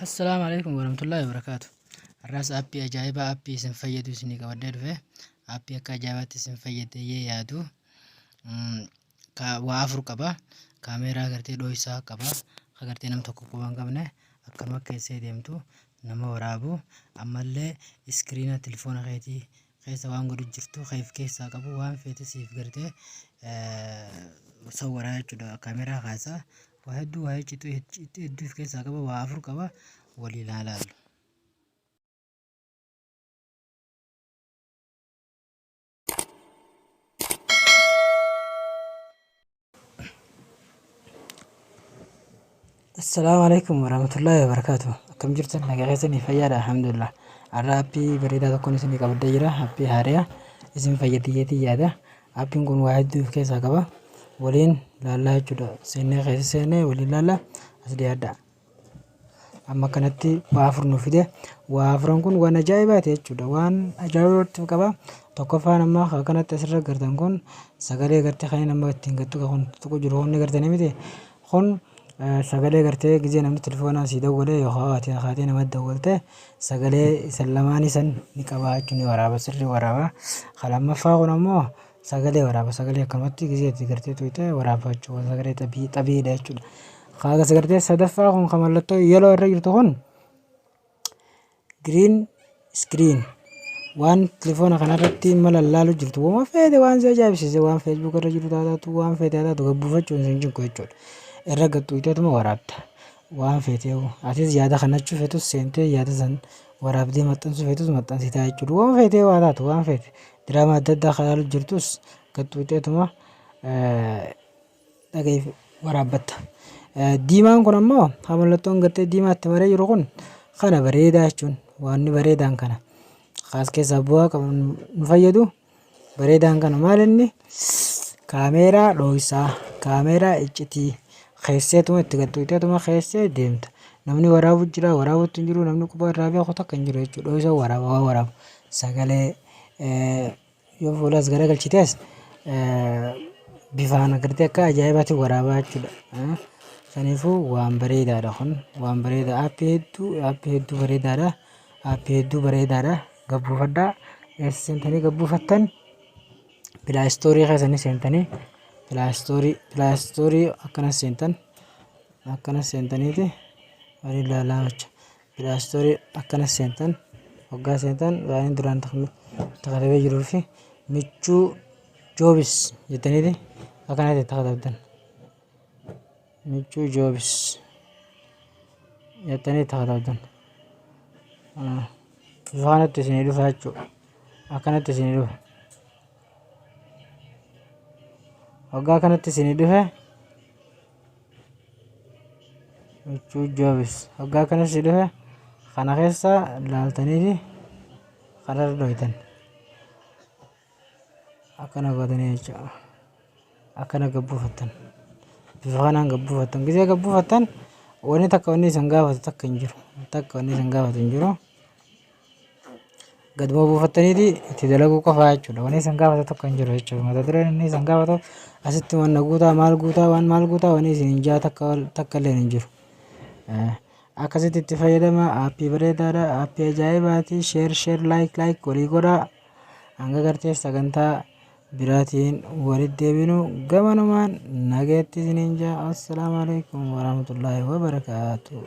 Assalaamu alaikum warahmatullahi wabarakaatu. Har'aas aappii ajaa'ibaa aappii isin fayyadu isinii qabadhee dhufe. Aappii akka ajaa'ibaatti isin fayyadde yee yaadu. Waa afur qaba. Kaameeraa gartee dhooysaa qaba. Ka gartee nam tokko quba hin qabne akkanuma keessee deemtu nama waraabu. Ammallee iskiriina telefoona keetii keessa waan godhu jirtu keef keessaa qabu waan feete siif gartee sawwaraa jechuudha. Kaameeraa kaasa. Waa hedduu waa iccituu hedduu of keessaa qaba. Waa afur qaba. Waliin haa laallu. Assalaamu alaikum warahmatullaahi wabarakaatu. Akkam jirtan, nagaa keessanii? Fayyaadha, alhamdulillah. Har'a aappii bareedaa tokkoon isinii qabadhee jira. Aappii haariyaa isin fayyaddi jeetii yaada. Aappiin kun waa hedduu of keessaa qaba. Waliin laallaa jechuudha. Seennee keessa seennee waliin laallaa, as dhiyaadha. Amma kanatti waa afur nu fide. Waa afuran kun waan ajaa'ibaati jechuudha. Waan ajaa'ibaatti qaba. Tokkoffaan amma kanatti asirra gartan kun sagalee gartee kan inni amma ittiin gattu kun tuqu jiru kun ni gartanii miti. Kun sagalee gartee gizee namni telefoonaa sii dawwalee yookaan ati kaatee namatti dawwalte sagalee isan lamaanii san ni qaba jechuun ni waraaba, sirrii waraaba. Kan lammaffaa kun ammoo sagalee waraaba, sagalee akkanumatti gizee itti gartee tuqxee waraaba jechuudha, sagalee xabii xabiidha jechuudha. Kan gartee sadaffaa kun kan mallattoo yeloo irra jirtu kun green screen, waan telefoona kanarratti mala laalu jirtu waan feete, waan si ajaa'ibsiise, waan Facebook irra jiru taatu, waan feete haa taatu, gabbuufachuun sin cinqu jechuudha. Irra gattuuteetuma waraabda. Waan feete atis yaada kanachuu feetus seentee yaada san waraabdee maxxansuu feetus maxxansitaa jechuudha. Waan feete waa taatu, waan feete diraamaa adda addaa kan laalu jirtus gattuuteetuma dhaga'iif waraabbatta. Diimaan kun ammoo kan mallattoon gartee diimaatti maree jiru kun kana bareedaa jechuun waan bareedaan kana. Kaas keessaa bu'aa qabu nu fayyadu bareedaan kana maal inni kaameeraa dhooysaa, kaameeraa iccitii keesseetuma itti gaxxuuteetuma keessee deemta. Namni waraabu jira, waraabutti hin jiru, namni quba irraa beeku takka hin jiru jechuudha. Dhooysaa waraaba, waan waraabu sagalee yoo fuulas garagalchites bifaan agartee akka ajaa'ibaatti waraabaa jechuudha. Saniifuu waan bareedaadha, kun waan bareedaa, aappii hedduu, aappii hedduu bareedaadha. Aappii hedduu bareedaadha. Gabbuufadhaa. Eessa seentanii gabbuufattan? Play Store keessanii seentanii Play Store akkana seentan, akkana seentaniiti waliin ilaalaa jecha. Play Store akkana seentan, hoggaa seentan waan duraan takatabee jiruu fi Michuu Joobis jettaniiti akkanatti takatabdan. Michuu Joobis jettanii takatabdan. Bifa kanatti isinii dhufa jechuudha. Akkanatti isinii dhufa. Hoggaa kanatti isinii dhufe, Michuu Joobis hoggaa kana si dhufe, kana keessa laaltaniiti kanarra dhoytan, akkana gootanii jechuudha. Akkana gabbuufattan, bifa kanaan gabbuufattan. Gisee gabbuufattan wanni takka wanni isin gaafatu takka hin jiru, takka wanni isin gaafatu hin jiru. Gaduma buufattaniiti itti dalaguu qofaa jechuudha. Wanni isin gaafatu tokko hin jiru jechuudha. Mata dureen inni isin gaafatu asitti wanna guutaa, maal guutaa, waan maal guutaa, wanni isin hin jaa takka takka illee hin jiru. Akkasitti itti fayyadama. Aappii bareedaadha. Aappii ajaa'ibaati. Share share, like like walii godhaa. Hanga gartee sagantaa biraatiin walitti deebinu gamanumaan nageetti isiniin jaa. Assalaamu alaikum warahmatullaahi wabarakaatuh.